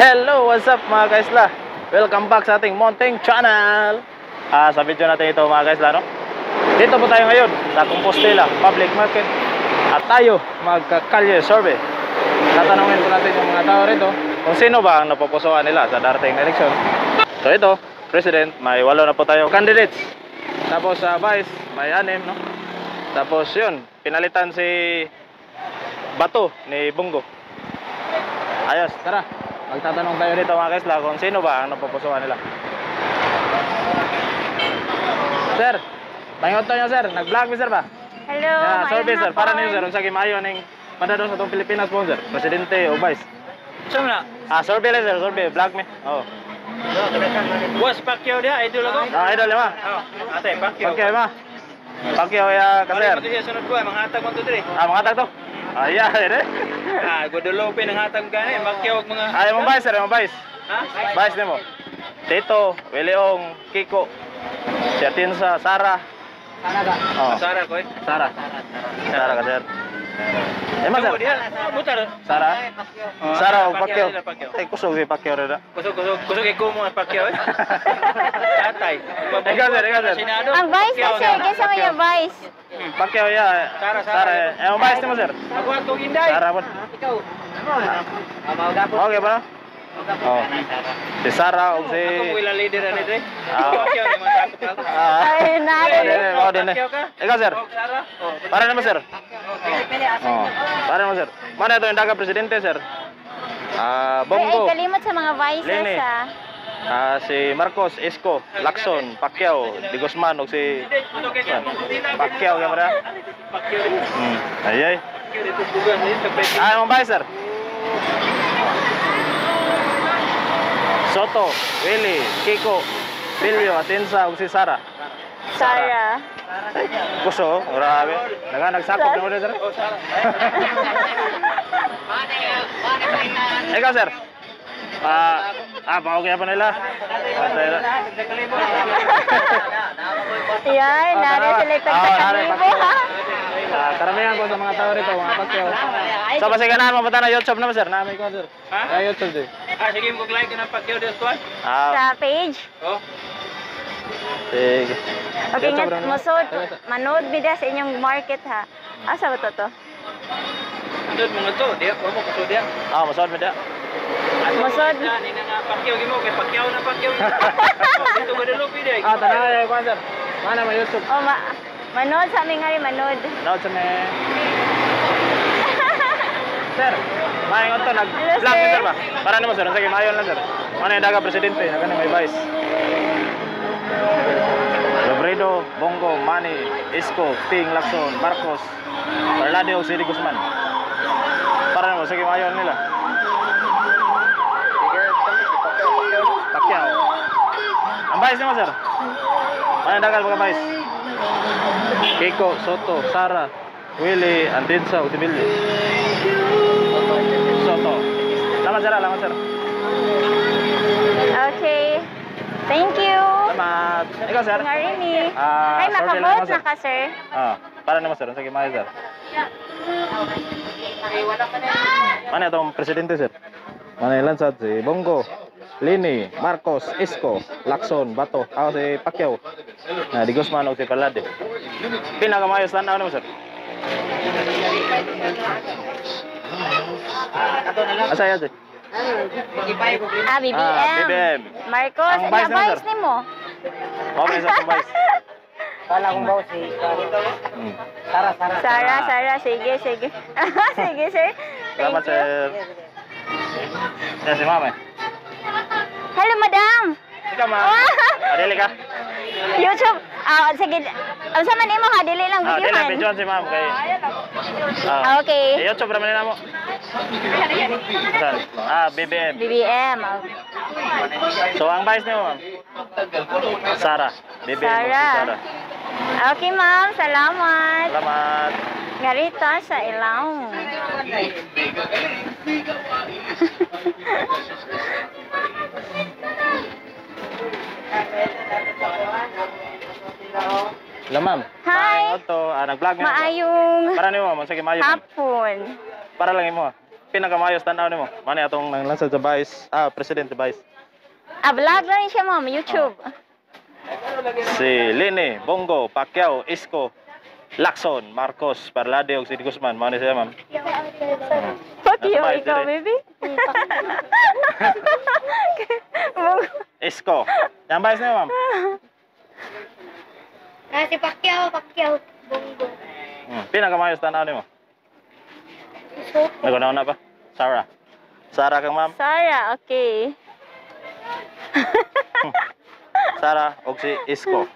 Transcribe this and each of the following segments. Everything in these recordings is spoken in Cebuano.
Hello, what's up, mga kaisla? Welcome back sa ating Mounting Channel. Sa video natin ito, mga kaisla, no? Dito po tayo ngayon sa Compostela Public Market at tayo magkakalye survey. Tatanungin po natin yung mga tao rito kung sino ba ang napupusuan nila sa darating na eleksyon. So ito, President, may walo na po tayo candidates. Tapos sa Vice, may anim, no? Tapos yun, pinalitan si Bato ni Bongo. Ayos, tara. Magtatanong tayo dito, mga kaisla, kung sino ba ang napupusuan nila. Sir, pangingon to niyo, sir. Nag-vlog mi, sir, ba? Hello, Yeah, maayong survey, sir. Para hapon. niyo, sir, unsa kay maayo ning padadong sa atong Pilipinas po, sir? Presidente o Vice? Saan na? Survey lang, sir, survey. Vlog mi. Oh. Was Pacquiao diha, idol ako. Idol ma. Oh, ate, Pacquiao. Pacquiao ma. Pacquiao ya ka, sir. Sir. Siya sunod ko, mga hatag man to dire. Mga tag to. Ay, eh. Guadalupe nang hatag gani, Pacquiao og mga. Ay, mo Vice, sir, mo Vice. Ha? Vice nimo. Tito, Willie, Kiko, si Atinsa, Sara. Oh. Sara ko eh. Sara. Sara ka, sir. Eh, ma, Sir. sir. Diha, butar. Sara. Oh, Sara o Pacquiao. nila, Pacquiao. Ay, kusog si Pacquiao rin. Kusog, kusog, kusog kay kumo ang Pacquiao eh. Tatay. Ikaw, sir, ikaw, sir. Senado, Ang vice na Pacquiao sir, na. kinsa may yung vice? Pacquiao ya. Sara, Sara. Sara. Eh, mo vice nimo, sir. Ako atong Inday. Sara po. Okay ba? Oh. Si Sara o si Ako mo ila leader ani dire. Ah. Pacquiao ni mga takot ako. Ay, nari. Oh, din. Pacquiao ka? Ikaw, sir. Og Sara. Oh. Para naman, sir. Oh. Para naman, sir. Mana ito yung daga presidente, sir? Ay, ay, Bongo. kalimot sa mga vices Lene. ah. Si Marcos, Isko, Lacson, Pacquiao, Di Guzman o si Ito kay Pacquiao ka ba? Pacquiao. Ay ay. Pacquiao dito bugas dito. Mong vice, sir. Soto, Willie, Kiko, Bilio, Atensa ug si Sara. Sara. Kuso, grabe. Naga nagsakop na mo sir. Oh, Sara. Ikaw, sir. Pa okay pa nila. Patay na. Yan, nari tara. sila Nari, tagtakalibo Pacquiao. ha. Karamihan ko sa mga tao rito, mga Pacquiao. So, basta ganahan mo na YouTube naman, sir. Nami ko, sir. Ha? YouTube din. Sige mo like ng Pacquiao dito kuan. Sa page. Oh. Sige. Okay, YouTube nga, naman. musod, manood bida sa inyong market ha. Asa ba to to? Andun mga to, diha ko mo kusod diha. Masod mo dia. Musod. Ni na nga Pacquiao gimo kay Pacquiao na Pacquiao. Oh, dito Guadalupe diha. Tanaw eh, kuan, sir. Mana mo YouTube. Oh, manood sa aming ngari, manood. Nood sa me. Sir, maayong to nag Hello, vlog sir. sir ba? Para nimo, sir, sige maayon lang, sir. Mana yung daga presidente, naga may vice. Robredo, Bongo, Manny, Isko, Ping, Lacson, Marcos, Parlade o Siri Guzman. Para nimo, sige maayon nila. Pacquiao. Ang vice nimo, sir. Mana yung daga mga vice? Kiko, Soto, Sara, Willie, Antinsa, ug si Billy. Soto. Salamat, sir, salamat, sir. Okay. Thank you. Salamat. Ikaw, sir. Ngari ni. Survey Ay, lang makabot naman, sir. na ka, sir. Para naman, sir, sige maayo, sir. Mana itong presidente, sir? Mana yung lansad si Bongo, Lini, Marcos, Isko, Lacson, Bato, si Pacquiao. Na Di Guzman o si Parlade. Pinakamayos tanaw naman, sir. Asa yan, sir? BBM. BBM. Marcos, Ang vice na naman, vice sir. nimo. Okay, sir, kung vice. Kala kong ba si Sara, Sara. Sara, Sara, sige, sige. Sige, sir. Thank Salamat, you. sir. Yan si ma'am eh. Hello, madam. Ikaw, ma'am. Adili ka? YouTube. Sige. Unsa man imo ha, dili lang Dili videohan. video si ma'am kay. Okay. Eh, YouTube raman nila mo. Saan? BBM. BBM. So ang vice niyo, ma'am? Sara. BBM. Sara. Si Sara. Okay, ma'am. Salamat. Salamat. Ngarita sa ilaw. Hello, ma'am. Hi. Maayong adto, nag-vlog mi. Maayong Para nimo, ma'am, sige maayo, ma'am. hapon. Para lang imo. Pinakamayo stand out nimo. Mani atong nanglansad sa vice, president sa vice. Ah, vlog lang siya, ma'am, YouTube. Si Lene, Bongo, Pacquiao, Isko, Lacson, Marcos, Parlade ug si Guzman. Mao ni siya, ma'am. Fuck you, Nasa bahay, ikaw, dire. Baby. Isko. Yang vice niyo, ma'am. Ah, si Pacquiao, Pacquiao, Bongo. Pinakamayo stand out nimo. So, Naguna na pa. Sarah. Sarah kang ma'am. Sarah, okay. Sarah ug si Isko.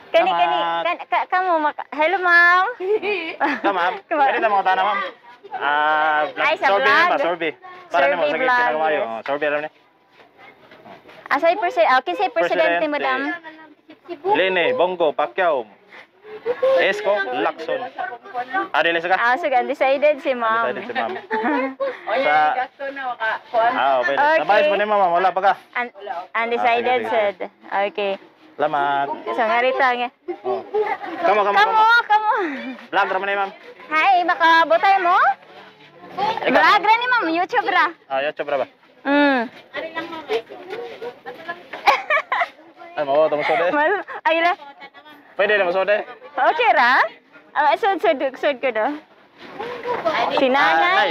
Kani kani Salamat. kan ka, kamo hello, ma'am. Ka, ma'am. Pwede na mga tana, ma'am. Ah, vlog. Ay, sa Survey vlog. ba? Survey. Para nimo Survey sa vlog, pinakamayo. yes. Oh, survey ra ni. Asay president, ah, kinsay presidente, Presidente. madam? Lene, Bongo, Pacquiao, Isko, Lacson. Ah, dili sa ka? Ah, so undecided si ma'am. Decided si ma'am. Sa Ah, okay. Okay. Sa vice mo ni ma'am, wala pa ka. Undecided Ah, sige, sige. said. Okay. Salamat. So ngarita nga. Oh. Kamo, kamo, Kamo, kamo. kamo. Vlog ra man ni ma'am. Hi, makabotay mo? Vlog ra ni ma'am, YouTube ra. Ah, YouTube ra ba? Ay, mao to mosode. Mal, ay la. Pwede na mosode. Okay ra? Ah, sud sud sud ko do. Si Ah, nanay. Nay.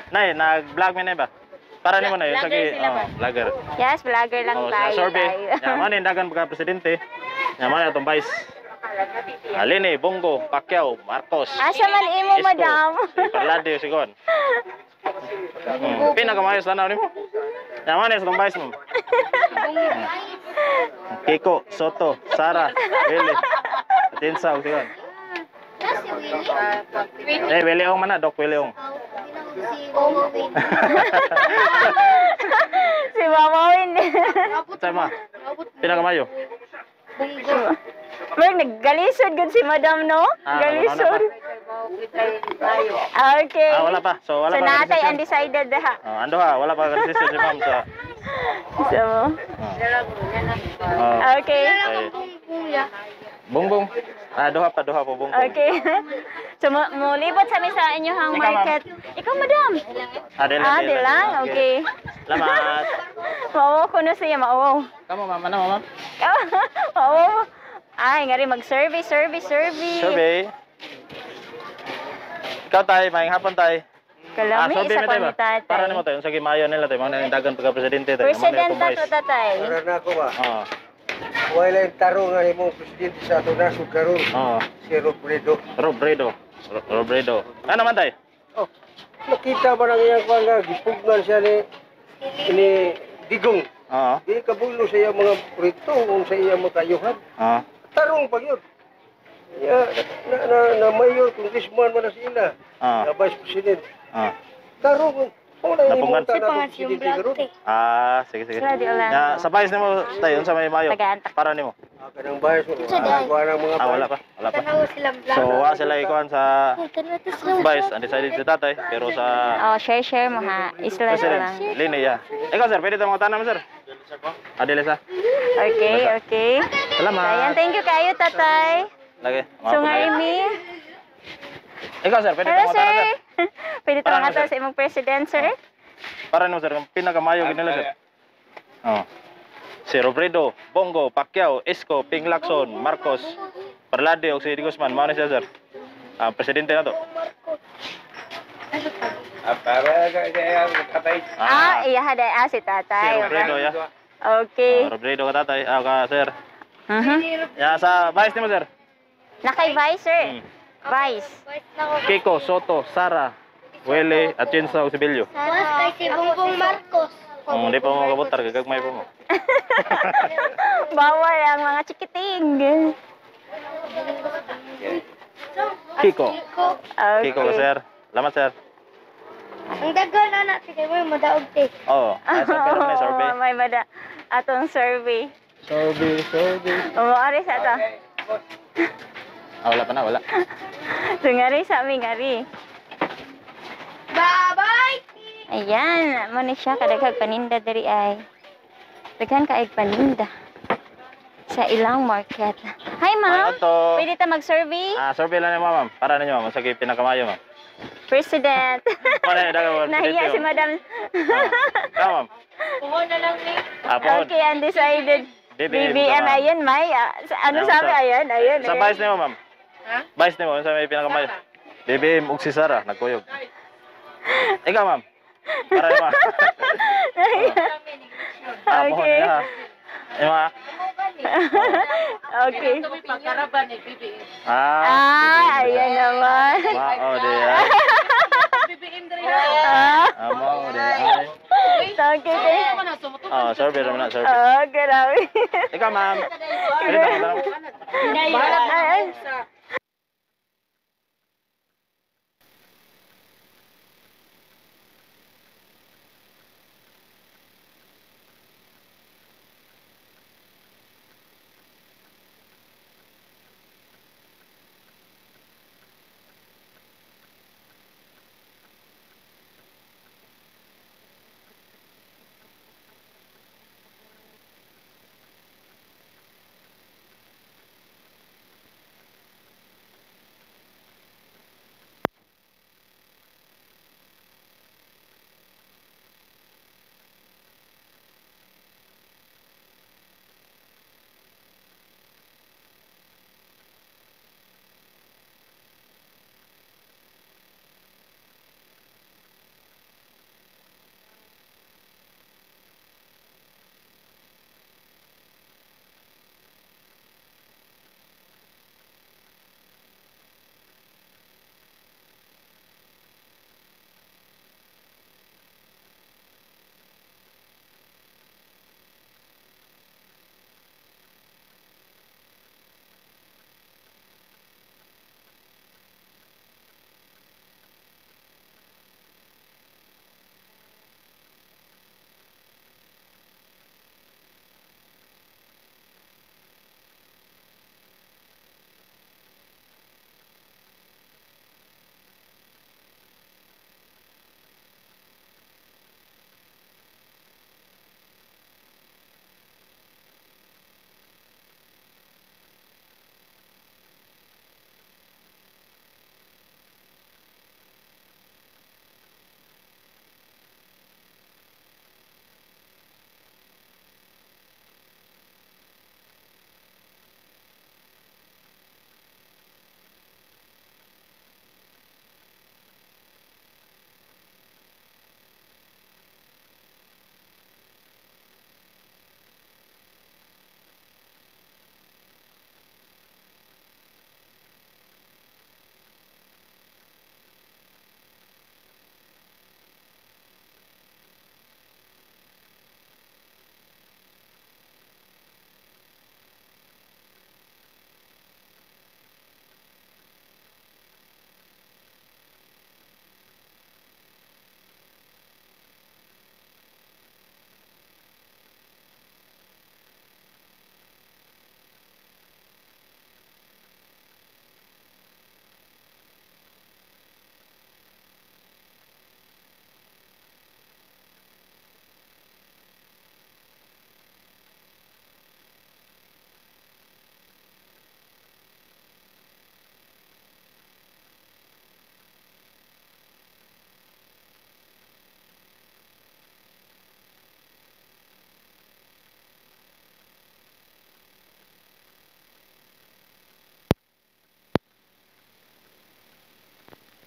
Nay, nag-vlog mi na ba? Para nimo na yun. Sige, oh, vlogger. Yes, vlogger lang Oh, tayo. sa survey. Tayo. Ya, man dagan pagka presidente. Ya, man atong vice. Lene, Bongo, Pacquiao, Marcos. Asa man imo, Isko, madam? si Parlade, si Gon. Pinakamayos tanaw nimo. Ya, man sa atong vice mo. Kiko, Soto, Sara, Willie. Atinsa, ug si Gon. Na si Willie. Eh, Willie Ong man na, Doc Willie Ong. Oh, si Bongo Willie. Si Mama Win. Sa ma. Pinakamayo. Bongo. Marag naggalisod gud si madam, no? Ah, Galisod. Ah, okay. Ah, wala pa. So, wala So pa. natay decision. undecided ha. Oh, ando ha, wala pa decision si ma'am sa. So, Oh. okay. Okay. Bongbong ya. Bongbong. Ah, duha pa bongbong. Okay. So mo libot sa mi sa inyong Ikaw, ma'am. market. Ikaw, madam. Ah, di lang. Ah, di lang. Okay. Salamat. Mauwaw ko na siya, mauwaw. Kamo, ma'am, ano, ma'am? Mauwaw. Ay, ngari mag-survey, survey, survey. Survey. Ikaw tay, maayong hapon tay. Kalami survey isa mi ko tay ni ba? tatay. Para nimo tayo, sige mayo nila tay, mga dagan pagka presidente tay. President to, tatay. Para na ako ba? Oo. Wala yung tarong nga imong presidente sa ato nasod karon, Oo. si Robredo. Robredo. Robredo. Ano man tay? Oh, nakita ba nang iyang kuwan nga gipugnan siya ni Digong. Oo. Di kabulo sa iyang mga proyekto kung sa iyang mga kayuhan. Oo. Tarong pa yun. Ya, na mayor, congressman man na sila. Oo. Na vice president. Oo. Tarong, wala yung Napungan. imuta na akong presidente karon. Ah, sige sige. Sila di ulan. Ya, sa vice nimo tay, unsa may mayo? Tagaan-tak. Para nimo. Ah, kanang vice, wala nang mga Ah, wala pa. Wala pa. Tanaw silang vlog. So, wa sila ikuan sa vice, undecided si tatay, pero sa Oh, share, share mo ha. Isla na president, lang. Lini, ya. Ikaw sir, pwede tayo mga tanam sir? Adele sa. Okay. Salamat. So, ayan, thank you kayo, tatay. Lagi. So, nga mi. Ikaw sir, pwede Hello, tayo mga tanam sir. sir. Pwede Para tayo ano, sir? sa imong president, sir? Para nimo sir, ang pinakamayo gid nila sir. Oh. Si Robredo, Bongo, Pacquiao, Isko, Ping Lacson, Marcos, Parlade o si Eddie Guzman, mao na siya sir. Ah, presidente na to. Para kaya tatay. Ah, iya hada ah, si Si tatay. Robredo ya. Okay. Ah, Robredo ka tatay, ah ka sir. Ya sa vice nimo sir. Nakay vice, sir. Vice. Kiko, Soto, Sara, Wele, Atienza o Sibilio. Mas kay si Bongbong Marcos. Kung hindi pa mo kabutar, gagagmay pa mo. Bawal ang mga chikiting. Kiko. Okay. Kiko ka sir. Salamat sir. Ang daghan na natin kay mo madaog te. Oo. Ay, sir, pero may survey. Oo, may mada atong survey. Survey, survey. Oo, ari sa ta. Ah, wala pa na, wala. So, ngari sa amin, ngari. Bye-bye. Ayan, mo ni siya kadaghag paninda diri ay. Daghan kaayg paninda sa ilang market. Hi, ma'am. Ay, ato. Pwede ta mag-survey? Ah, survey lang ni ma'am. Para ninyo ma'am, sa pinakamayo ma'am. President. Wala na dagan Nahiya si Madam. Ikaw, ma'am. Puhon na lang ni. Ah, pohon. Okay, undecided. BBM, BBM, ma'am. ayun, may. Ano Ayun, sabi? Ayun, ayun. Sa ayun. vice nimo, ma'am. Ha? Vice nimo, unsa may pinakamay? BBM ug si Sara nagkuyog. Ikaw, ma'am. Para mo. Ah, pohon Okay. niya. Ima. Okay. Kami pagkaraban ni BBM. Ah. Ah, ayun naman. Mao di ay. BBM diri ha. Ah, Amo di ay. thank you, thank you. Ano sumutukan? Oh, survey naman na, survey. Oh, grabe. Ikaw, ma'am. Dili na tanong. Ay, ay.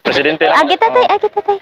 Presidente lang. Agi tatay, agi tatay.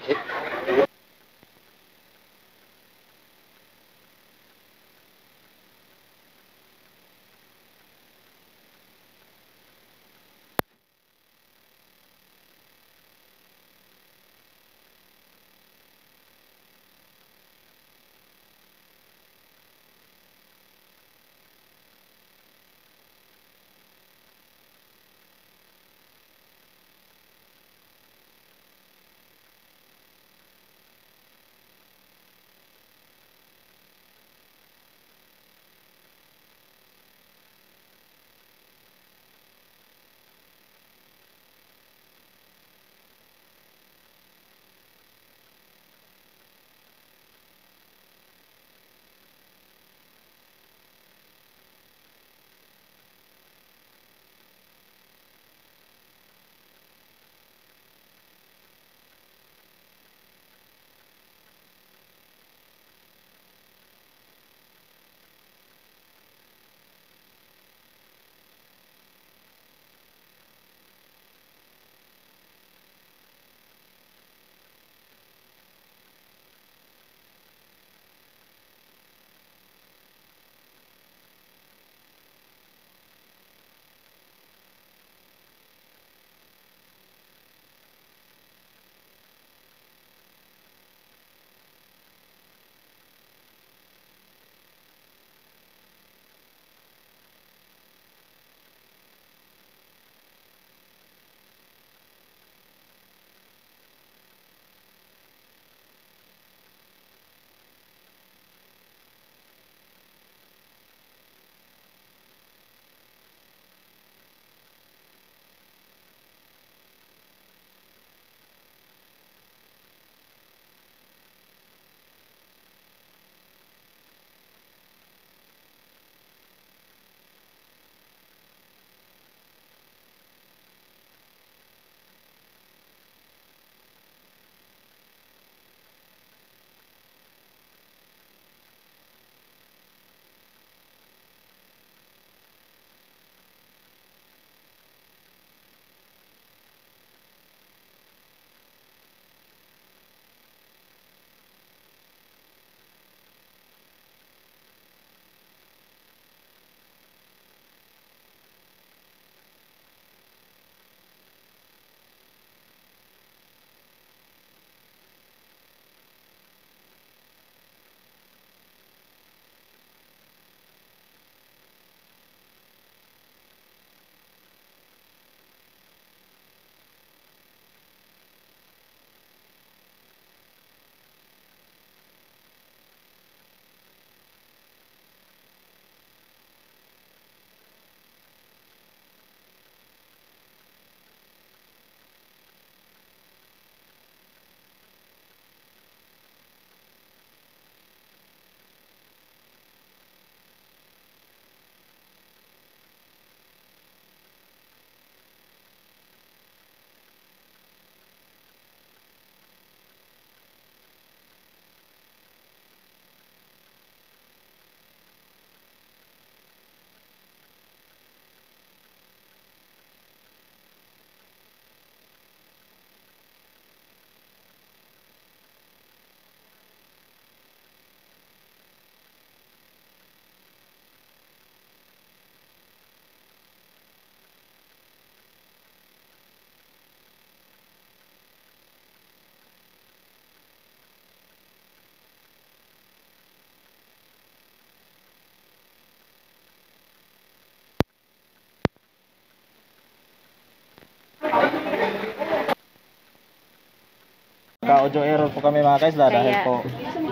Nagka-audio error po kami, mga kaisla, dahil Kaya, po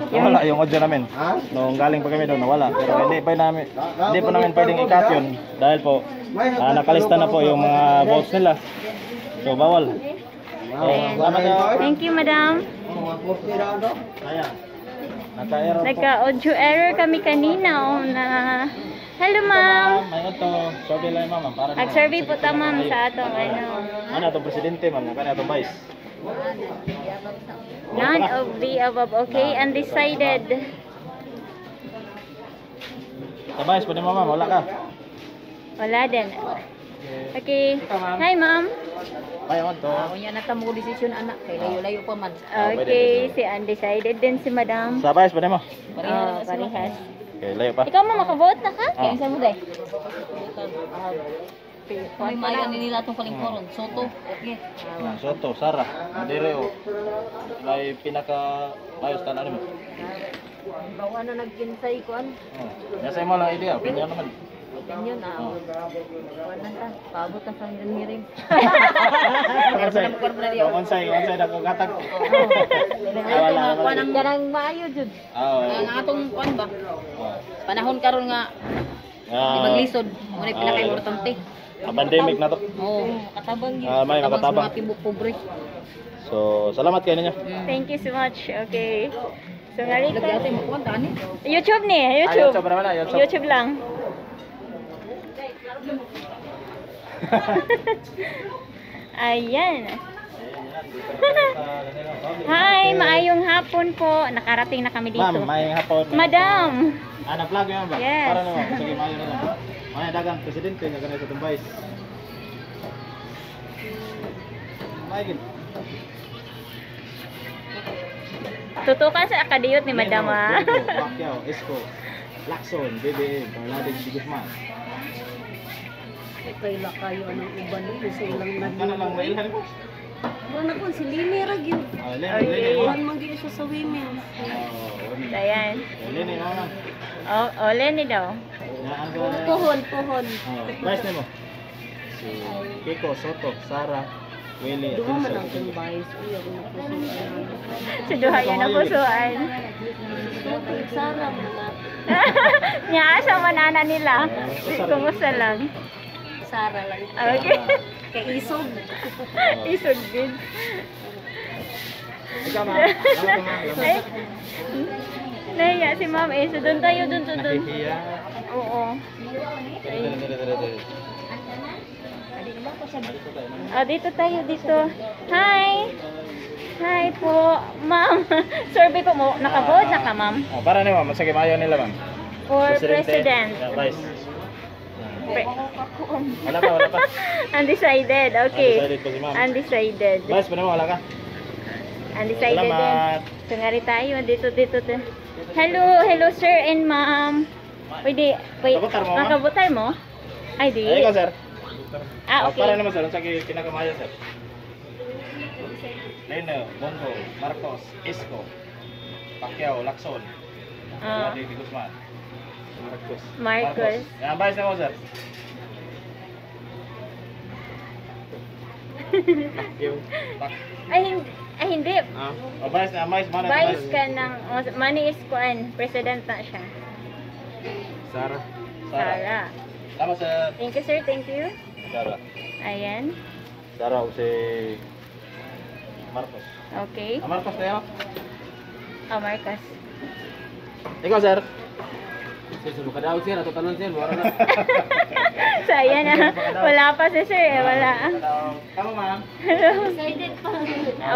nawala yung audio namin. Nung galing pa kami doon, nawala. Pero hindi po namin pwedeng i-cut yun dahil po nakalista na po yung mga votes nila. So bawal. So, salamat po. Thank you, madam. Ayan. Nagka-error po. Nagka-audio error kami kanina. Oh, na. Hello, ma'am. May ito, survey lang, ma'am. Para Nag-survey po ta, ma'am, sa atong ano. Ano atong presidente, ma'am? Ano atong vice? None of the above. Okay, undecided. Sa vice, pwede mo, ma'am, wala ka. Wala din. Okay. Hi, ma'am. May ito. Unya na ta mo desisyon anak kay layo-layo pa man. Okay, si undecided din si madam. Sa vice, pwede mo. Oh, parehas. Okay, layo pa. Ikaw, ma'am, makavote na ka? Ah. Kaya mo day. May mayo ni nila atong kalingkoron. Soto. Okay. Ah, Soto, Sara, Madere o. May pinaka ayos tanan mo. Bawa na nagkinsay kuan. Oh. Nasa imo lang idea, opinion naman. Opinion na. Oh. Kuan na ta. Paabot ta sa engineering. Kung unsay na kung gatag. Ah, wala, wala. Kuan ang ganang maayo jud. Ah, Ang atong kuan ba? oh. Panahon karon nga di Ah, maglisod. Mo na pinaka-importante. ah, pandemic na to. Oo, makatabang yun. Ah, may Katabang sa makatabang. mga tibok pobre. So, salamat kayo ninyo. Thank you so much. Okay. So, nga Lagi ate mo kuan tani. YouTube ni, Ah, YouTube. YouTube naman na, YouTube. YouTube lang. Ayan. Hi, maayong hapon po. Nakarating na kami dito. Ma'am, may hapon. Madam. Ah, na-vlog yun ba? Yes. Para naman. Sige, maayo na lang. May dagang presidente nga ganito sa vice. Michael. Tutukan sa akadiyot ni Madam ah. Bongo, Pacquiao, Isko, Lacson, BBM, Parlade de Guzman. Kaila kayo anong uban kasi ilang Ano lang mailhan ko? Wala na si Lini ra gyud. Ah, Leni, Leni mo. Kuan man gyud siya sa women. Oh, women. Ayan. Leni mo na. Oh, oh, Lenny daw. Pohon, pohon. Oh, vice nimo. Si Kiko, Soto, Sara, Willie, Duha man Atilso. ang itong vice. Uy, ako na pusuan. Sa duha yan ang pusuan. Soto, Sara man na. Nya asa man ana nila. Kumusta lang. Sara lang. Okay. Kay isog. Isog din. Ikaw, ma'am. Salamat, ma'am. Ay. Nahiya si ma'am eh. So doon tayo, doon, doon, doon. Nahihiya. Oo. Dere, dere, dere, dere. Ah, dito tayo, dito. Hi! Hi po, ma'am. Survey po mo. Nakavote na ka, ma'am? Oh, para ni ma'am, sige maayo nila, ma'am. For president. Yeah, vice. Wala pa, wala pa. Undecided, okay. Undecided pa si ma'am. Undecided. Vice, pa naman, wala ka. Undecided din. Salamat. So, ngari tayo. Dito, dito, dito. Hello, hello sir and ma'am. Pwede, wait. Kabutar mo, ma'am? Makabutar mo? Ay, di. Ay, ikaw, sir. Ah, Oh, para okay. naman, sir, unsa kay pinakamaayo, sir? Leno, Bongo, Marcos, Isko, Pacquiao, Lacson, Ah. Vlade de Guzman. Marcos. Marcos. Yan, vice na mo, sir. Pacquiao. Pac. Ay, hindi. Ay, hindi. Ah, oh, vice na, vice, mana, Vice ka ng, oh, money is kuan, president na siya. Sara. Sara. Sara. Tama, sir. Thank you, sir. Thank you. Sara. Ayan. Sara o si Marcos. Okay. Ah, Marcos tayo? Oh, Marcos. Ikaw, sir. Sir, sa makadaog sir, ato tanon sir, wala na. So, ayan na. Wala pa si sir eh. Wala. Tama, ma'am. Decided pa.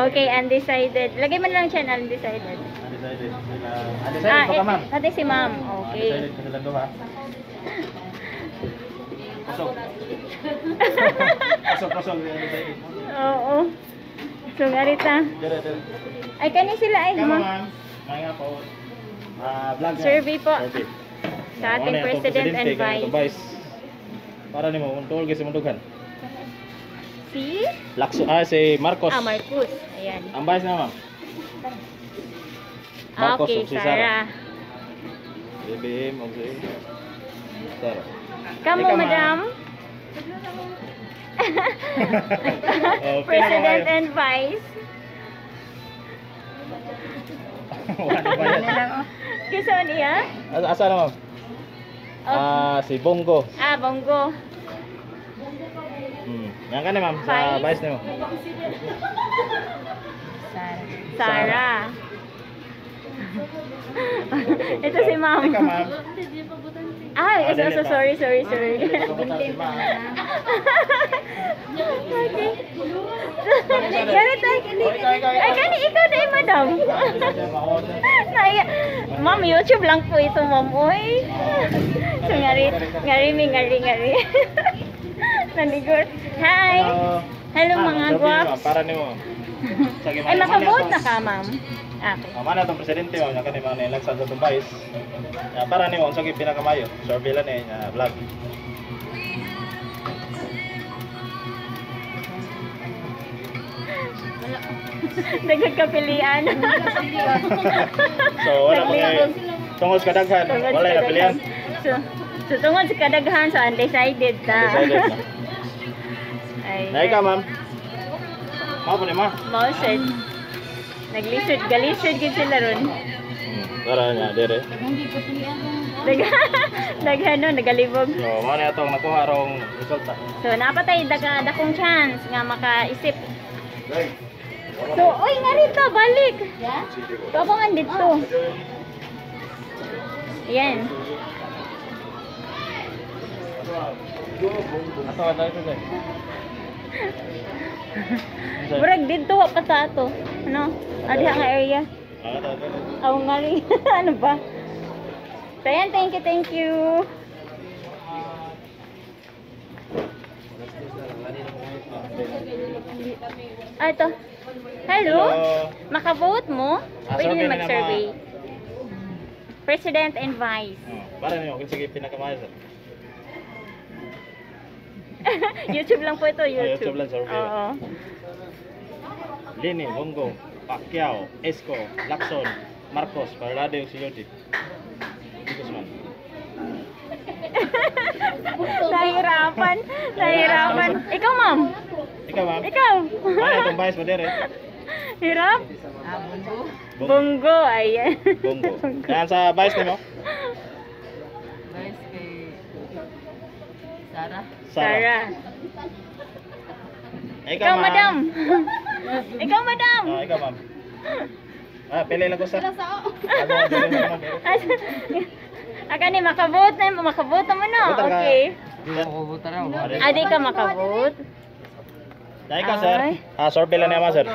Okay, undecided. Lagay mo na lang siya na undecided. Undecided. Sila. Undecided pa ka, eh, ma'am. pati si ma'am. Okay. Undecided pa silang duha. Kusog. Kusog, kusog. Undecided. Oo. So, ngarita. Dire, dire. Ay, kani sila ay, Kamo, ma'am. ma'am. May nga po. Ah, vlog yan. Survey po. Survey. Sa ating Ano yan, itong president and presidente, kaya itong vice. vice. Para nimo, untuol kasi mundugan. Si? Lakso, ah, si Marcos. Ah, Marcos. Ayan. Ang vice na, ma'am. Ah, Marcos okay, ug si Sara. Sara. BBM og si Sara. Kamo, Ikaw, ma'am. madam. Oh, President pinakamayo. and vice. Wala na bayad. Kinsa man iya? Asa na, ma'am? Oh. Ah, si Bongo. Ah, Bongo. Yan ka na, ma'am, sa Vice? vice nimo. Sara. Ito si ma'am. Ikaw, ma'am. Ah, Ah, so, dali so, pa. sorry, sorry, sorry. Si ma'am. Okay. Ganito. Ay, gani ikaw na eh, madam. Naiya. Ma'am, YouTube lang po ito, ma'am. Uy. So, ngari, ngari, mi, ngari, ngari. Nanigor. Hi. Hello, Ah, mga sabi, ma'am, guwaps. para nimo. Sige, Ay, makavote na ka, ma'am. Okay. Ah, mana itong presidente, ma'am, nga kani mga nilagsad sa itong vice. Ah, para nimo unsa gyud pinakamayo? Survey lang eh, vlog. Daghang kapilian. So wala pa kay tungod sa kadaghan, Tungod sa wala na pilihan. kadaghan. So, tungod sa kadaghan, so undecided na. Decided na. Ay, Na ikaw, ma'am. Mao po ni ma. Mao sad. Naglisod, galisod gid sila ron. Para niya dire. Daghan, daghan no, nagalibog. So mao na atong nakuha rong resulta. So napatay daga dakong chance nga makaisip. So, oy nga rito, balik. Kabangan dito. Ayan. Ato ato ito sir. Murag dito wa pa sa ato. Ano? Adiha nga area. Ah, ato ato. Aw nga rin. Ano ba? So, ayan, thank you, thank you. Ah, ito. Hello? Makavote mo? Ah, Pwede survey na na mag-survey. President and Vice. Oh, para nimo kinsa gyud pinakamayo sir. YouTube lang po ito, YouTube. Ah, YouTube lang, survey. Oo. Lini, Bongo, Pacquiao, Esco, Lacson, Marcos, Parlade ug si Yodi. Guzman. Nahirapan. Nahirapan. Ikaw, ma'am. Ikaw, ma'am. Ikaw. Mana itong vice mo dire? Hirap? Bongo. Bongo, ayan. Bongo. Yan sa vice nimo? Vice kay Sara. Sarah. Ikaw, Ikaw, ma'am. madam. Ikaw, madam. Ah, ikaw, ma'am. Ah, pili lang ko sa. Ah, pili lang ko. Aka ni makavote na, makavote na mo no. Vote ka. Okay. Di ako vote raw. Adi ka makavote. Ah, ikaw, sir. Ay. Ah, survey lang naman, sir.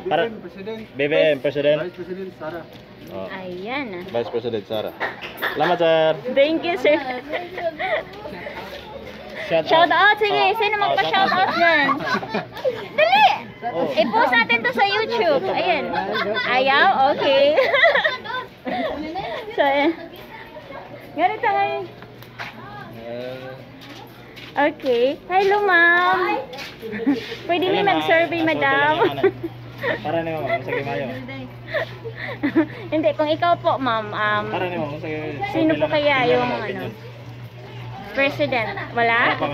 Para BBM President, BBM President. Vice President Sara. Oh, Ayan. Vice President Sara. Salamat, sir. Thank you, sir. Shout, Shout out. Sige, Oh, sino oh, magpa-shout out dyan? Dali! Oh. I-post natin to sa YouTube. Ayan. Ayaw? Okay. So, ayan. Ganito ngayon. Okay. Hello, ma'am. Pwede Hello, mi ma'am. mag-survey, Ah, survey madam. lang naman, eh. Para nimo, ma'am, sa mayo. Hindi, kung ikaw po, ma'am, Para nimo, sa sino po kaya yung ano, president? Wala? Wala pa.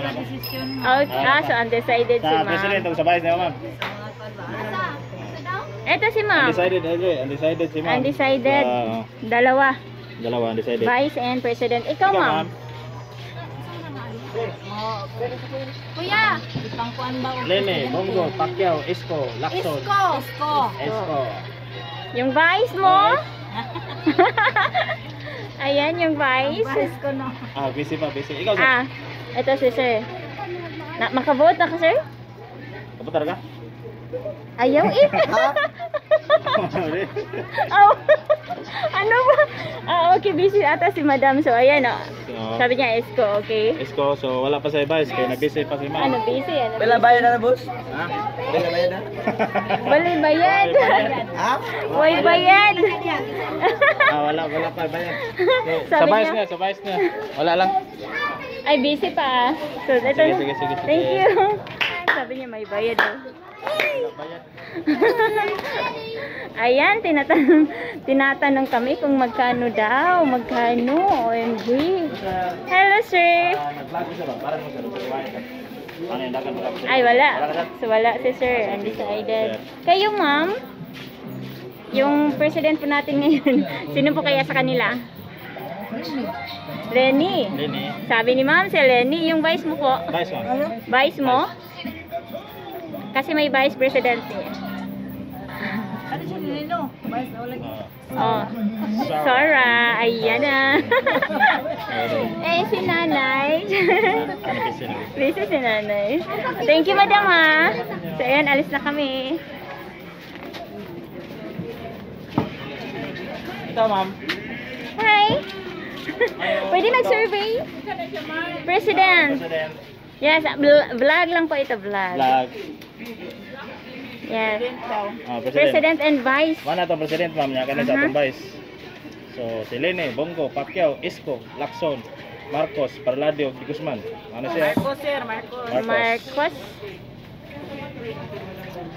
Okay. Ah, so undecided si Sa ma'am. president ug sa vice nimo, ma'am. Ito si ma'am. Undecided, undecided, undecided si ma'am. Undecided. Ah, Dalawa. dalawa undecided. Vice and president. Ikaw, ma'am. Kuya! Lene, Bongo, Pacquiao, Isko, Lacson. Isko! Isko. Isko. Yung vice mo? Ayan, yung vice. Isko no. Ah, busy pa, busy. Ikaw, sir. Ah, ito si sir. Na, makavote na ka, sir? Kapo talaga? Ayaw eh. Oh. Ano ba? Ah, okay, busy ata si madam. So, ayan oh. So, Sabi niya, Isko, okay. Isko, so wala pa sa vice kaya na-busy pa si ma'am. Ano, busy? Ano, Wala bayad na, boss? Ha? Wala bayad na? Walay bayad. Ha? Way bayad. Ah, wala, wala pa bayad. So, Sabi sa vice niya- niya, sa vice niya. Wala lang. Ay, busy pa ah. So, ito. Sige, sige, sige, sige. Thank you. Sabi niya, may bayad oh. Wala bayad. Ayan, tinatanong kami kung magkano daw. Magkano, OMG. Hello, sir. Ah, nag-vlog ko siya ba? Parang mo sir, sa bayad. Ano yung dagan mo Ay, wala. Wala ka, sir? So, wala si sir. Undecided. Kayo, ma'am? Yung president po natin ngayon, sino po kaya sa kanila? Lenny. Lenny. Sabi ni ma'am, si Lenny. Yung vice mo po. Vice, ma'am. Vice mo? Kasi may vice president eh. Ano siya nino? Vice na wala. Oh. Sora, ayan na. Eh, si nanay. Ano busy na? Busy si nanay. Thank you, madam, ha. So, ayan, alis na kami. Ito, ma'am. Hi! Pwede mag-survey? President. President. Yes, vlog lang po ito, vlog. Vlog. Yes. Ah, president. President and vice. Mana itong president, ma'am, niya kani sa Aha. atong vice. So, si Lene, Bongo, Pacquiao, Isko, Lacson, Marcos, Parladio, Di Guzman. Ano siya? Marcos, sir, Marcos. Marcos. Marcos.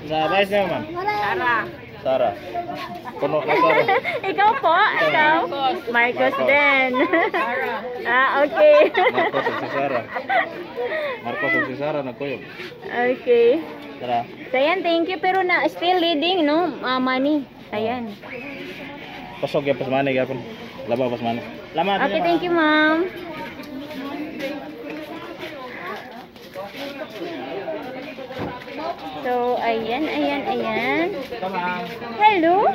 Sa vice niya, ma'am? Sara. Sara. Puno na Sara. Ikaw po, ikaw. Marcos Marcos. din. Ah, okay. Marcos ug si Sara. Marcos ug si Sara nagkuyog. Okay. Tara. So, ayan, thank you. Pero na, still leading, no? Ah, money. Ayan. Pasok ya pasmani gyapon. Labaw pasmani. Lama Okay, thank you, ma'am. So, ayan, ayan, ayan. Hello?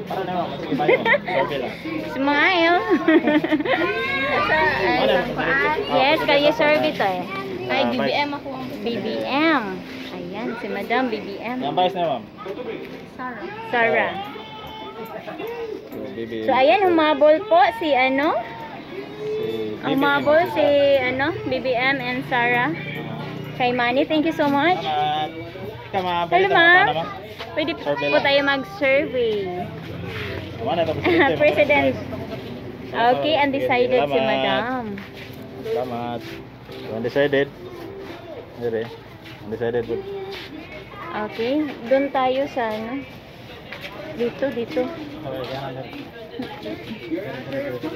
Para na ma'am, sige bayo. Survey lang. Smile. Yes, kayo survey to eh. Ay, BBM ako. BBM. Ayan, si Madam BBM. Yang vice na, ma'am. Sarah. So, BBM. So, ayan, humabol po si ano? Si BBM Humabol ug si ano, BBM and Sarah. Kay Manny, thank you so much. Salamat. Ikaw, ma'am. Hello, Balita, ma'am. ma'am. Pwede Survey po lang. tayo mag-survey. Mana ito, presidente. President. Okay, undecided si Salamat. Madam. Salamat. Undecided. Dire. Undecided po. Okay, doon tayo sa ano. Dito, dito.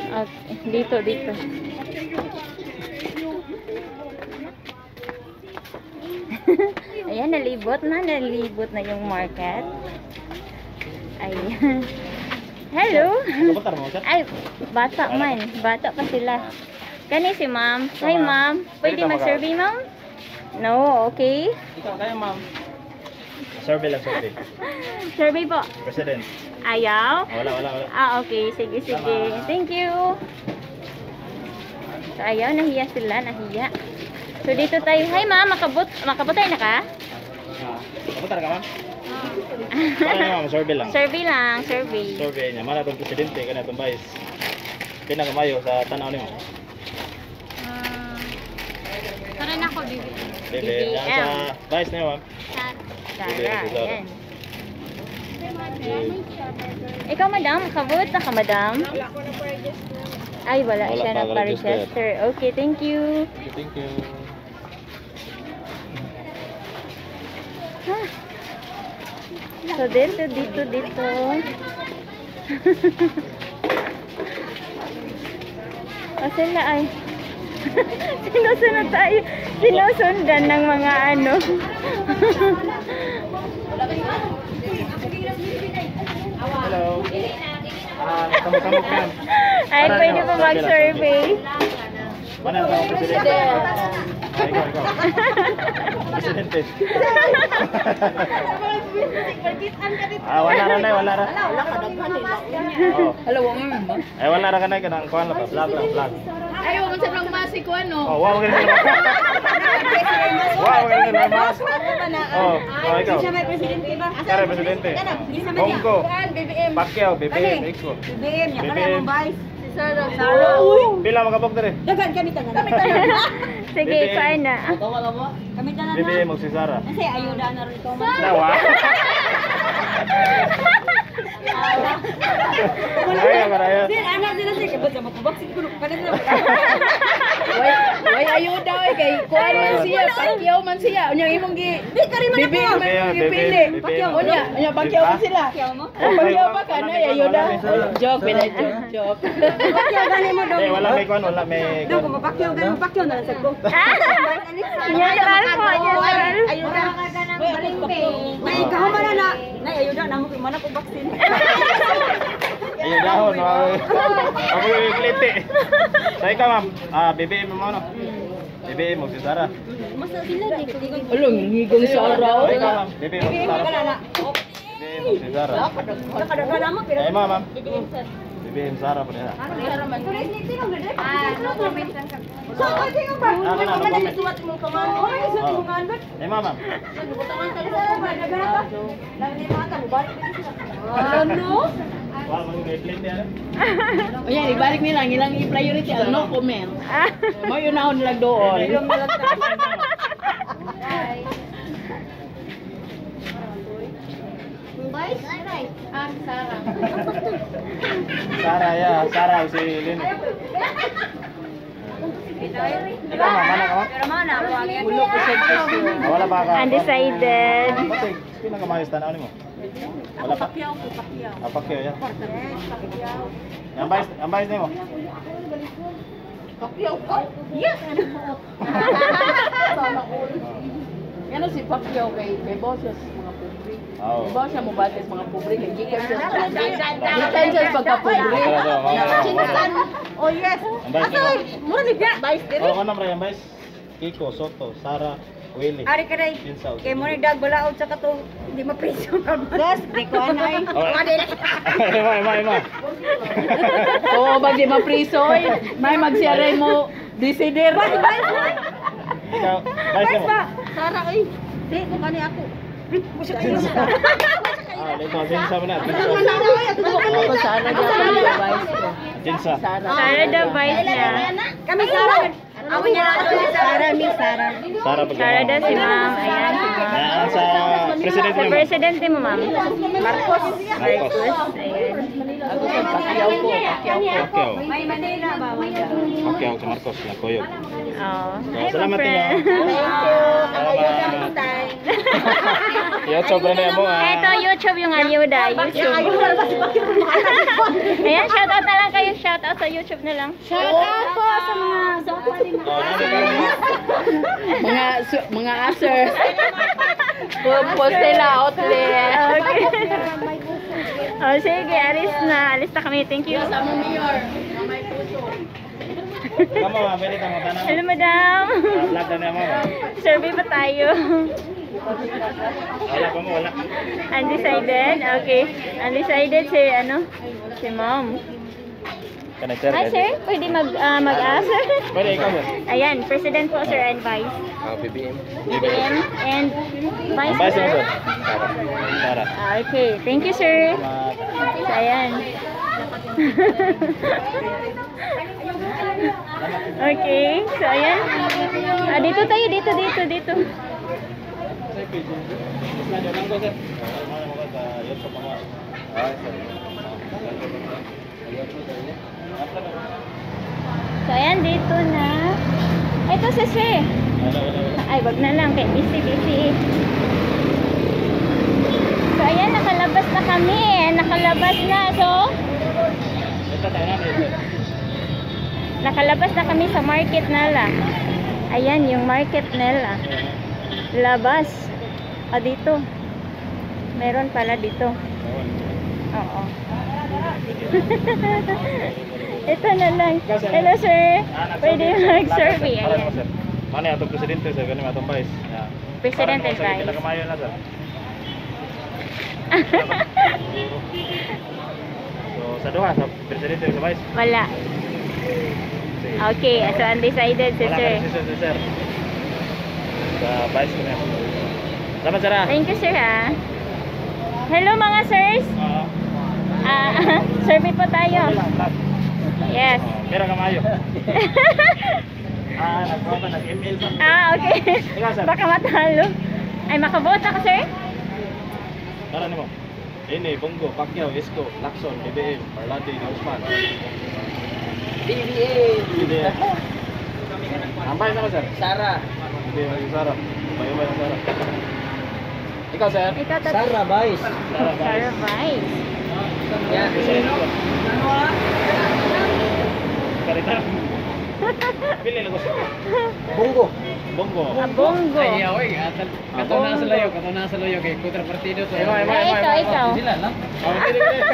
Okay, dito, dito. Ayan, nalibot na yung market. Ayan. Hello. Kapuntar mo, sir? Ay, bata man. Bata pa sila. Kani si ma'am. Hi, ma'am. Pwede Pwede ka mag-survey, ma'am? No, okay. Ikaw, kayo, ma'am. Survey lang, survey. Survey po. President. Ayaw? Ah, wala, wala, wala. Ah, okay. Sige, sige. Thank you. So, ayaw. Nahiya sila. Nahiya. So, dito tayo. Hi, ma'am. Makabot. Makabot tayo na ka? Ah, Kapuntar ka, ma'am? Wala na, ma'am. Survey lang. Survey lang. Survey. Survey niya. Mana itong presidente, kana itong vice. Pinakamayo sa tanaw niyo. Tara na ako, BBM. BBM. Yan sa vice niyo, ma'am. Sarah. BBM, si Sarah. Ayan. Ikaw, madam. Kabot na ka, madam? Ay, wala, Wala siya pa nagpa-register. Okay, thank you. Thank you. Ah. So, dito, dito, dito. O sila ay. Sinusunod tayo. Sinusundan ng mga ano. Hello. Ah, samok-samok ma'am. Ay, Tara, pwede no, pa survey lang, mag-survey. Mana itong presidente? Ah, ikaw, ikaw. Presidente. Ah, wala ra na, wala ra. Oh. Hello, woman ba? Ay, wala ra kanay kanang kuan lang ba? Vlog lang, vlog. Ay, woman sa mga masik ko ano. Oh, wow, ganun sila. Wow, ganun sila mas. Oh, oh, ikaw. Siya may presidente ba? Kare presidente. Bongo, BBM. Pacquiao, BBM, Isko. BBM niya kana BBM. among vice. Si Sarah. Pila makabog dire? Daghan kami tanan. Kami tanan. Sige, BBM. kuan na. Kami tanan. BBM og si Sara. Kasi ayuda na rin ko. Nawa. Ay, maraya. Sir, anak sila sir, kabot sa makubak siguro. Kada sila. Way ayuda oy kay kuan man siya, Pacquiao man siya. Unya imong gi Di kari man ako. BBM man imong gipili. BBM. Unya, unya Pacquiao man sila. Oh, Pacquiao ba ka na ayuda? Joke, bila joke, joke. Pacquiao gani mo dong. Eh, wala may kuan, wala may Dong, kuan. kung mapakyaw gani mo pakyaw na lang sad ko. Neutral po, neutral. Ayuda. May kahuman na na. Nay ayuda na mo kay mana ko vaccine. Lacson. Ako yung klite. So ikaw, ma'am, BBM mo ano? BBM mo si Sara. Ulong higong sa araw. So ikaw, ma'am, BBM mo si Sara. BBM mo si Sara. Eh, ma'am, ma'am. BBM Sara pa nila. Ah, kana, no comment. Oh. Eh, ma'am, ma'am. Ano? Wala mo yung klite ano? Ayan, ibalik nila ang ilang i-priority ang no comment. Mo yun na lang doon. Sara, yeah. Sara, si Lini. Ikaw, ma'am, mana ka, ma'am? Ulo ko sa question. Wala pa ka. Undecided. Pati, pinakamayos tanaw nimo. Wala pa. Pacquiao ko, Pacquiao. Ah, Pacquiao, yeah. Ang bayis nimo. Pacquiao ko? Yes! Yan si Pacquiao kay boss siya sa mga pobre. Oo. Kay boss siya mo bate sa mga pobre kay gikan siya. Gikan siya sa pagka-pobre. Oh, yes. Ang bayis nimo. Mura ni biya. Vice diri. Oh, kanam ra ang bayis. Kiko, Soto, Sara, Willie. Ari ka day. Pinsaw. Kay mo ni dag balaod sa katong hindi mapriso ka ba. Gas, di ko anay. Oh. Ema, ema, ema. Oo, bag di mapriso oy. May magsiaray mo decider. Ikaw, bayis nimo. Sara oy. Di ko kani ako. Ah, dito, Jinsa mo na. Jinsa. Ako sana gyapon ang vice ko. Jinsa. Sara. Sara the vice niya. Kami Sara. Ako niya Sara mi Sara. Sara pag Sara daw si ma'am. Ayan si ma'am. Ah, sa presidente Sa nimo. presidente mo, ma'am. Marcos. Marcos. Ayan. Ako sa Pacquiao ko, Pacquiao ko. Pacquiao. May Manila ba? Pacquiao sa Marcos, nagkuyog. Oh. So, salamat ninyo. Thank you. YouTube na mo ah. Ito, YouTube yung ayuda. YouTube. Ayan, shout out na lang kayo. Shout out sa YouTube na lang. Shout out po sa mga Oh, nani ka? Mga asers. Compostela outlet. Okay. Oh, sige, alis na. Alis na kami. Thank you. Sa mo mayor, na may puso. Kamo ma, pwede tamo tanan. Hello, madam. Vlog na niya mo. Survey pa tayo. Wala pa mo, wala. Undecided? Okay. Undecided si, ano? Si ma'am. Kana sir. Hi, sir. Pwede mag-ask? Pwede ikaw sir. Ayan, president po, sir, and vice. Ah, BBM. BBM and vice, Vice mo sir. sir. Sara. Ah, okay. Thank you, sir. So, ayan. Okay. So, ayan. Ah, dito tayo. Dito, dito, dito. Sir, pwede. Mas na lang ko sir. Ano mo ka YouTube mo. Ah, sir. So, ayan. Dito na. Ito si sir. Wala, wala, wala. Ay, wag na lang. Kay busy, busy. So, ayan. Nakalabas na kami. Nakalabas na. So, Ito tayo na sir. nakalabas na kami sa market nila. Ayan, yung market nila. Labas. Ah, dito. Meron pala dito. Oo. Ito na lang. Hello, sir. Pwede mag-survey. Ayan. Ayan. Mana atong presidente sir, gani atong vice. Yeah. President and Para mo sa vice. Pinakamayo na sir. So sa duha sa presidente ug sa vice. Wala. Sige. Okay, so undecided si Wala ka sir. decision si sir. Sa vice ko na. Salamat sir. Ah. Thank you, sir, ha. Hello, mga sirs. Oo. Ah, survey po tayo. Okay lang, vlog. Yes. Oh, Pero kamayo. Ah, nag-vote nag-email pa. Ah, okay. Ikaw, sir. Baka matalo. Ay, makabote ka, sir? Tara nimo. Ini, Bongo, Pacquiao, Isko, Lacson, BBM, Parlade, Guzman. BBM. BBM. Ang vice naman sir. Sara. BBM si Sara. Bayo-bayo si Sara. Ikaw sir. Ikaw, tat- Sara Vice. Sara vice. Sarah Vice. Yeah. Karita. Pili lang ko siya. Bongo. Bongo. Ah, Bongo. Ay, oy, kato na sa layo, kato na sa layo kay kontra partido to. Imo, imo, Ay, imo, ikaw, imo. ikaw. Sila lang. Oh, pili, pili.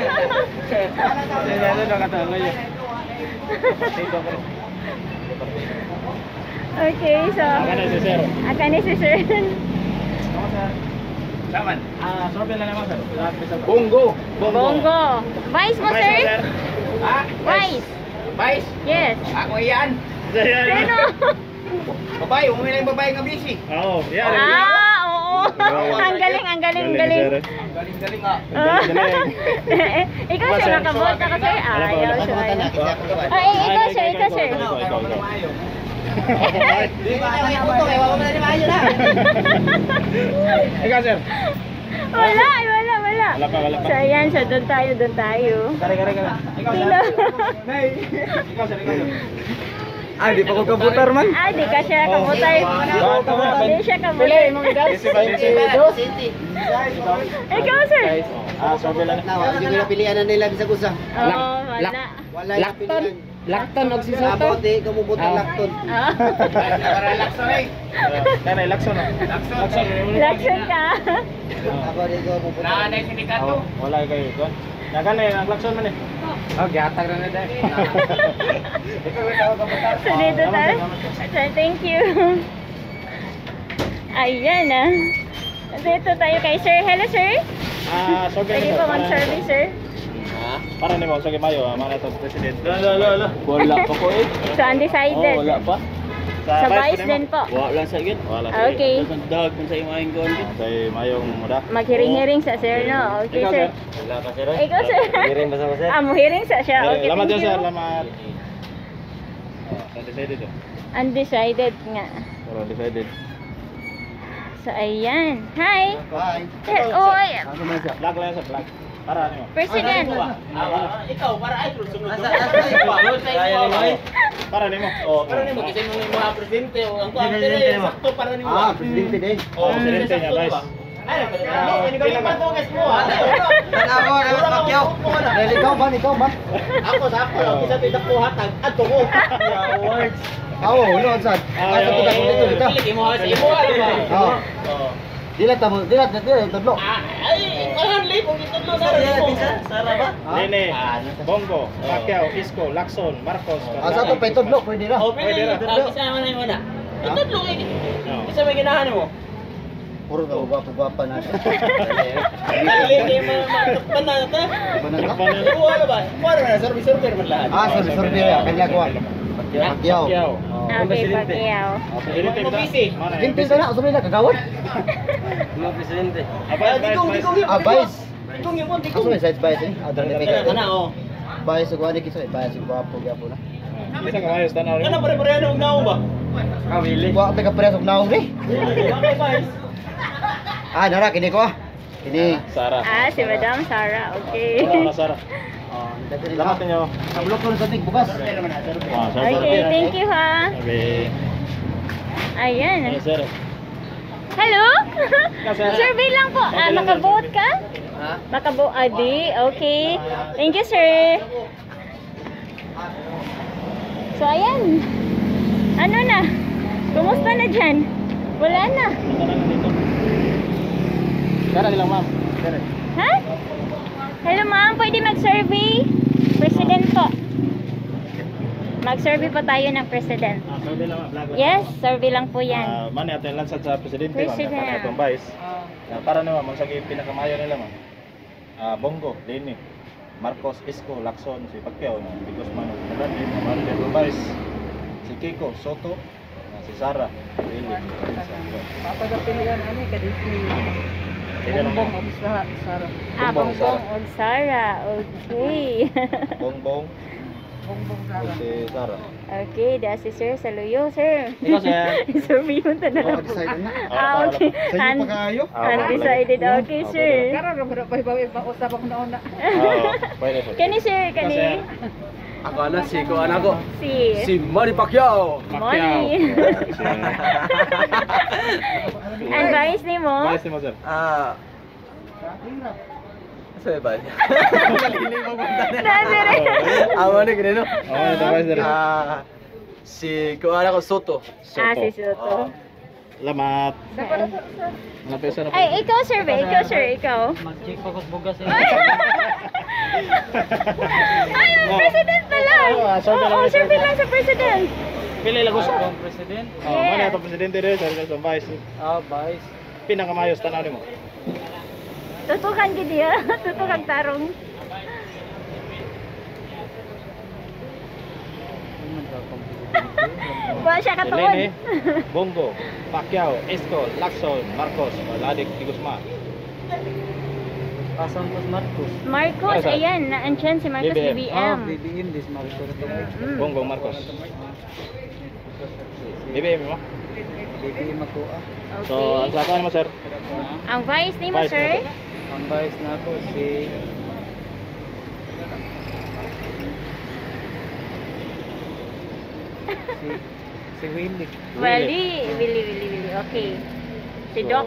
Sila sila kato layo. Partido ko. Okay, so Aka na si sir. Aka ni si sir. Saman. Ah, sorry lang naman sir. Bongo. Bongo. Vice mo, sir? Ah, Vice. Vice. Yes. Ako iyan. Sino? Babae, umuwi na yung babae nga busy. Oo, yan. Ah, oo. Ang galing, ang galing, ang galing. Galing-galing ah. Ang galing. Ikaw, sir, nakabota ka, sir? Wala pa, Ayaw, wala pa. sir. Ah, eh, ikaw, sir, ikaw, sir. Ikaw, ikaw, ikaw. Di ba na ito kay wala na ni maayo na. Ikaw, sir. Wala, eh, wala, wala. Wala pa, wala pa. So, ayan, so doon tayo, doon tayo. Kare, kare, kare. Ikaw, sir. Sino? Ikaw, sir, ikaw, sir. Ah, di pa ko kabutar man. Ah, di ka siya kabutar. Di siya kabutar. Busy ba, busy? Ikaw, sir. Ah, sorry lang. Na, hindi ko napilian na nila bisag usa. Oo, wala. Wala Lakton. Lakton og si Soto. Abot eh, kumubutan lakton. Ah. Para lakson eh. Kare, lakson. Lakson. Lakson ka. Ako di ko mubutan. Naanay sindikato. Oh, wala kayo. Kon. Nakan eh, ang lakson man eh. Oh, gihatag ra na dai. So, dito tayo. So, thank you. Ayan ah. Dito tayo kay sir. Hello, sir. Ah, sorry Pwede lang, po sir. mag-survey, sir. Para ni mo sa Mayo, mana to president. La la la. Wala pa ko eh. So, undecided. Oh, wala pa. Sa vice din po. Wala lang sa gid. Wala. Okay. Dag kung sa imo aing kuan gid. Sa mayong muda. Maghiring-hiring sa sir, no? Okay, Ikaw, sir. Wala pa sir. Ikaw, sir. Hiring ba sa sir? Ah, muhiring sa siya. Okay, Lamat thank yun, you. sir. Lamat. Oh, undecided oh. Undecided nga. Pero undecided. So, ayan. Hi! Bye. Sir, oh, ay, Ako man siya. Vlog lang yan, sir, vlog. Para ano? President. Ikaw para ay sunod. Asa asa. Para nimo. Oh, Para nimo kasi mo mga presidente o ang kuan Presidente mo. sakto para nimo. Ah, presidente din. Oh, presidente niya, vice. Ay, no, ini kami pa guys mo. Ako na Pacquiao. Dahil ikaw man, ikaw man. Ako sa ako lang isa tidak ko hatag adto ko. Awo, ulo sad. Asa to dito dito. Pili mo sa imo ba? Oo. Dila tamo, dila dila tudlo. Ay, ang lipo gitudlo sa Sara ba? Nene, Bongo, Pacquiao, Isko, Lacson, Marcos. Asa to pay tudlo pwede ra. Oh, pwede Pwede ra. Isa man na mo na. Itudlo kay. Isa may ganahan mo. Puro ka gwapo-gwapa na. Dali kay mga matukpan na ta. Kuha na ba? Kuha na service server man lahat. Ah, sorry, sorry ya, kanya ko. Pacquiao. Pacquiao. Okay, Pacquiao. Presidente Mo busy. Presidente na, usap na kagawad. Ah, vice, Digong, vice, digong, Ah, vice. Digong yung digong. Asa may size vice eh? Ah, dali may Kana oh. Vice ug ani kiso, vice ug gwapo gwapo na. Isa ka mayos tanaw. Kana pare-pareho og naong ba? Wa may kaparehas og naong ni. Bakit vice? Ah, nara kini ko ah. Kini. Sara. Ah, si Madam Sara. Okay. Wala na Sara. Oh, Salamat ninyo. Sa blok ko sa tig bukas. Ah, sir, sir. Okay, thank you ha. Sabi. Ayan. Yes, sir. Hello? sir. Survey lang po. Ah, makabote ka? Makabote. Ah, di. Okay. Thank you, sir. So, ayan. Ano na? Kumusta na dyan? Wala na. Punta na lang dito. Sara nilang ma'am. Sir. Ha? Hello, ma'am. Pwede mag-survey? President po. Mag-survey po tayo ng president. Ah, survey lang ma'am. Vlog lang. Yes, survey lang po yan. Ah, man ato yung lansad sa presidente ma'am. President. Para atong vice. Ah, para naman ma'am sa pinakamayo nila ma'am. Ah, Bongo, Leni, Marcos, Isko, Lacson, si Pacquiao, no, si Guzman, Grande, Mario Vice, si Kiko, Soto, ah, si Sara, Lili, Papagapilian ani kadi si Sige lang. Bongbong og Sara. Ah, Bongbong, Bongbong og Sara. Okay. Bongbong, Bongbong ug Sara. si Sara. Okay, da si sir sa luyo, sir. Ikaw, sir. Survey mo na Oh, lang. decide na. Ah, okay. Sa inyo pa kaayo. Ah, Undecided. Okay, sir. Karon ra pa iba usab ako nauna. Oo, pwede pwede. Kani sir, kani. Ikaw, sir. Ako ana si ko ana ko. Si Si Manny Pacquiao. Money. Advice ni mo? Vice mo, sir. Ah. Sa ba? Dami rin. Amo ni ginino. Oo, ito vice sir. Ah, Si kuan ako Soto. Soto. Ah, si Soto. Salamat. Napesa na po. Ay, ikaw sir, ba? Ikaw sir, ikaw. Mag-check pa ko bugas eh. Ay, ang president pala. Oo, ah, survey lang Oo, yun, survey lang sa president. Pili lang gusto. President? Oh, yeah. Mana itong presidente rin, sir, sa vice. Ah, vice. Pinakamayos tanaw nimo. Tutukan gid ya. Tutukan tarong. Wa siya katuon. Lene, Bongo, Pacquiao, Esco, Lacson, Marcos, Ladik, Di Guzman. Asan po Marcos? Marcos, Ano, sir? ayan, naandyan si Marcos BBM. BBM. Ah, BBM this Marcos. Bongbong Marcos. BBM mo? BBM ako ah. So, ang Okay. sa akin mo, sir? Ang vice nimo, Vice sir? Ang vice na ako si si si Willie. Willie, Willie, Willie, Willie. Okay. Si So, Doc.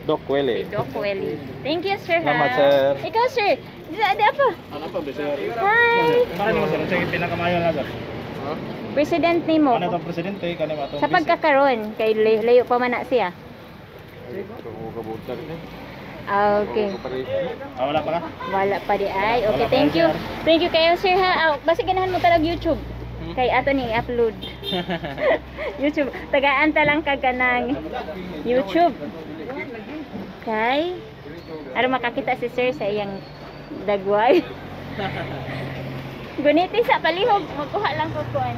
Doc Willie. Si Doc Willie. Thank you, sir. ha. Salamat, sir. Ikaw, sir. Di, di apa? Ano pa ba, sir? Hi. Para nimo, sir, ang pinakamayo na, sir? President nimo. Ano itong presidente? Kani mo itong Sa pagkakaroon, kay layo pa man na siya. Ah, okay. Ah, wala pa ka? Wala pa di ay. Okay, Wala pa, thank you. sir. Thank you kayo, sir ha. Ah, basi ganahan mo talag YouTube. Kay ato ni i-upload. YouTube. Tagaan ta lang kag kanang YouTube. Kay aron makakita si sir sa iyang dagway. Guniti sa palihog, magkuha lang ko kuan.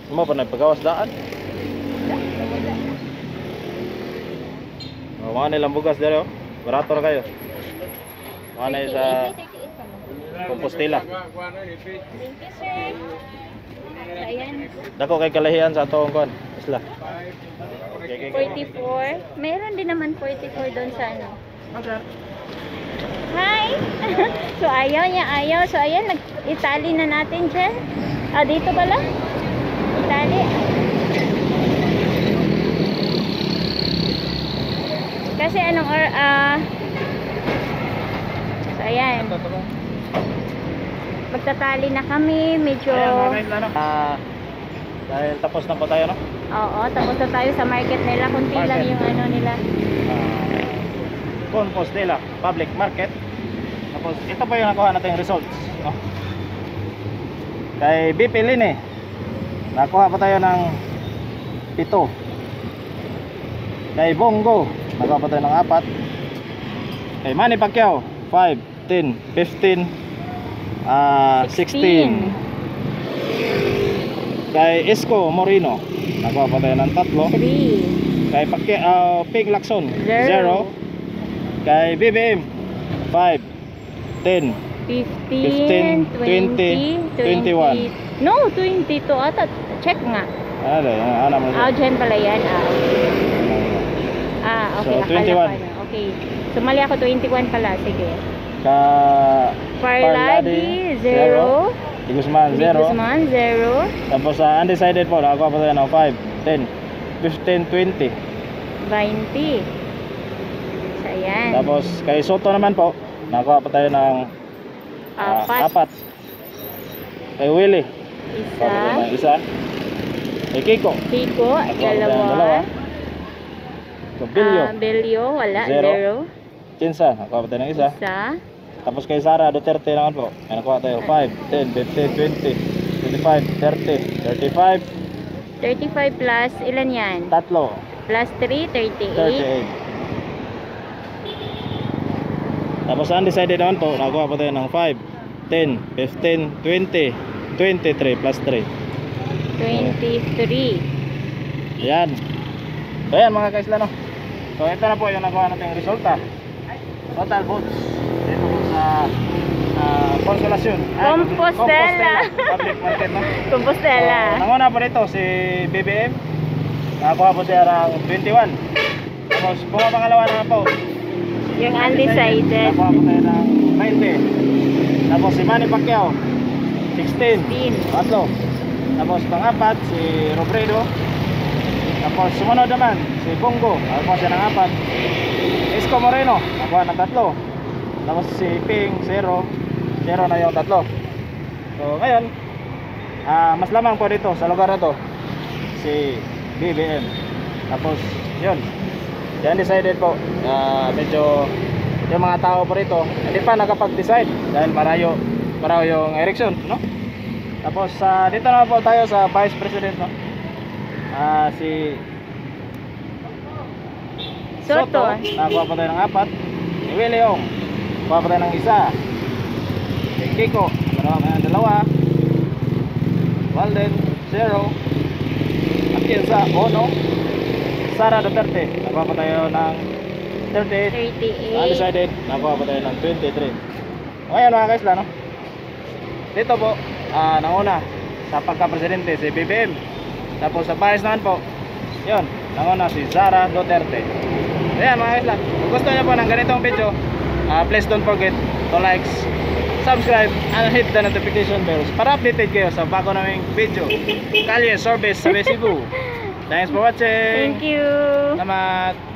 Mo pa nagpagawas daan. Oh, mga nilang bugas dere oh. Barato ra kayo. Mga na sa Compostela. Thank you, sir. So, ayan. Dako kay kalahian sa atong kuan. Isla. 44. Meron din naman 44 doon sa ano. Hi! So, ayaw niya, ayaw. So, ayan, nag-itali na natin dyan. Ah, dito pala. Itali. Kasi anong or, so, ayan. Magtatali na kami. Medyo, Ayan, mga guys, ano? Ah, dahil tapos na po tayo, no? oo, tapos na tayo sa market nila. Kunti lang Market. yung ano nila. Ah, Compostela Public Market. Tapos ito pa yung nakuha nating results, no? Kay BP Lini, nakuha pa tayo ng 7. Kay Bongo, nakuha pa tayo ng 4. Kay Manny Pacquiao, 5, 10, 15, 16. Kay Isko Moreno, nakuha pa tayo ng 3. 3. Kay Pacquiao, Pig Lacson, Zero. 0. Kay BBM, 5, 10, 15, 15, 20, 21. No, 22 ata. Check nga. Ano, ano mo Ah, dyan pala yan. Ah, okay. Ah, okay. So, Akala 21. ko ano. Okay. So, mali ako. 21 pala. Sige. Ka Parladi, 0. Di Guzman, 0. Guzman, 0. Tapos sa undecided po, nakakuha pa tayo ng 5, 10, 15, 20. 20. So, ayan. Tapos kay Soto naman po, nakakuha pa tayo ng Apat. apat. Kay Willie, nakakuha pa tayo Isa. ng isa. Kay Kiko, Kiko, nakakuha pa tayo ng dalawa. dalawa. Kay Bilyo, Ah, Belio, wala. Zero. 0. Kinsa, nakakuha pa tayo ng isa. Isa. Tapos kay Sara Duterte naman po, ay nakuha tayo 5, 10, 15, 20, 25, 30, 35, 35 plus, ilan yan? tatlo, Plus 3, 38. 38. Tapos undecided naman po, nakuha po tayo ng 5, 10, 15, 20, 23 plus 3. 23. Ayan. So ayan mga kaisla, no. So ito na po yung nakuha nating resulta. Total votes dito po sa Consolacion. Ah, Compostela. Public market, no. Compostela. So, nanguna po dito si BBM. Nakakuha po siya ng 21. Tapos pumapangalawa naman po. Yung undecided. Nakuha po tayo ng 20. Tapos si Manny Pacquiao, 16. 16. Tatlo. Tapos pang-apat si Robredo. Tapos sumunod naman si Bongo, nakakuha siya ng 4. Isko Moreno, nakuha ng 3. Tapos si Ping, 0. 0 na yung tatlo. So ngayon, mas lamang po dito sa lugar na to si BBM. Tapos, yun. The undecided po, medyo yung mga tao po rito, hindi pa nakapag-decide dahil marayo, marayo yung election, no? Tapos, dito na po tayo sa Vice President, no? Si Soto. Nakakuha po tayo ng apat. Si Willie Ong, nakuha po tayo ng isa. Si Kiko, nakuha tayo ng dalawa. Walden, 0. Atienza, 1. Sara Duterte, nakuha po tayo ng 38. 38. Undecided, nakuha po tayo ng 23. Ngayon mga guys, no? Dito po, nanguna sa pagka-presidente si BBM. Tapos sa vice naman po, yun, nanguna si Sara Duterte. Ayan mga guys, kung gusto niyo po ng ganitong video, please don't forget to like, subscribe, and hit the notification bells para updated kayo sa bago naming video. Kalye Service sa Cebu. Thanks for watching. Thank you. Salamat.